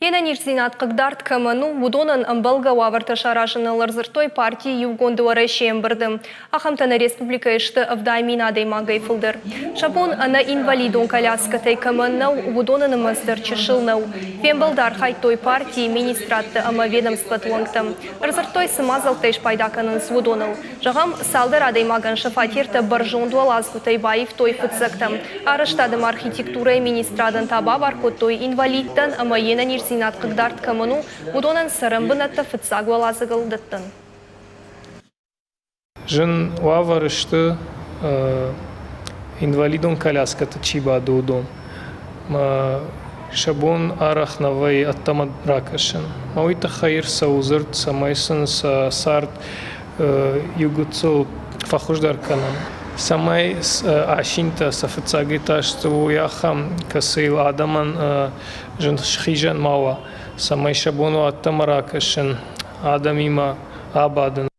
Йе нӕниздзинад хъыгдард кӕмӕн у, уыдонӕн ӕмбӕлгӕ уавӕртӕ саразыныл ӕрдзырдтой парти Иугонд Уӕрӕсе ӕмбырды. Ахӕмтӕ нӕ республикӕйы сты 70 000 адӕймагӕй фылдӕр. Сӕ бон ӕнӕ инвалидон коляскӕтӕй кӕмӕн нӕу, уыдоны нымӕц дӕр чысыл нӕу. Фембӕлды архайдтой партийы, министрадты ӕмӕ ведомствоты уӕнгтӕ. Ӕрдзырдтой, цы мадзӕлттӕй спайда кӕнынц, уыдоныл. Зӕгъӕм, цалдӕр адӕймагӕн сӕ фатертӕ бӕрзонд уӕладзгуытӕй баивтой фыццӕгтӕм. Арӕзтад ӕмӕ архитектурӕйы министрадӕн та бабар кодтой инвалидтӕн ӕмӕ йе нӕниздзинад хъыгдард кӕмӕн у, уыдонӕн цӕрӕнбынӕттӕ фыццаг уӕладзыгыл дӕттын. Зын уавӕры сты, инвалидон коляскӕты чи бады, уыдон. Сӕ бон арӕх нӕ вӕййы ӕддӕмӕ ракӕсын. Мӕ уый тыххӕй ӕрцӕуы дзырд, цӕмӕй сын сӕ цард иу гыццыл фӕхуыздӕр кӕнӕм. Цӕмӕй асинтӕ сӕ фыццаг этажты уой ахӕм, кӕцыйыл адӕмӕн зын схизӕн ма уа, цӕмӕй сӕ бон уа ӕддӕмӕ ракӕсын, адӕмимӕ абадын.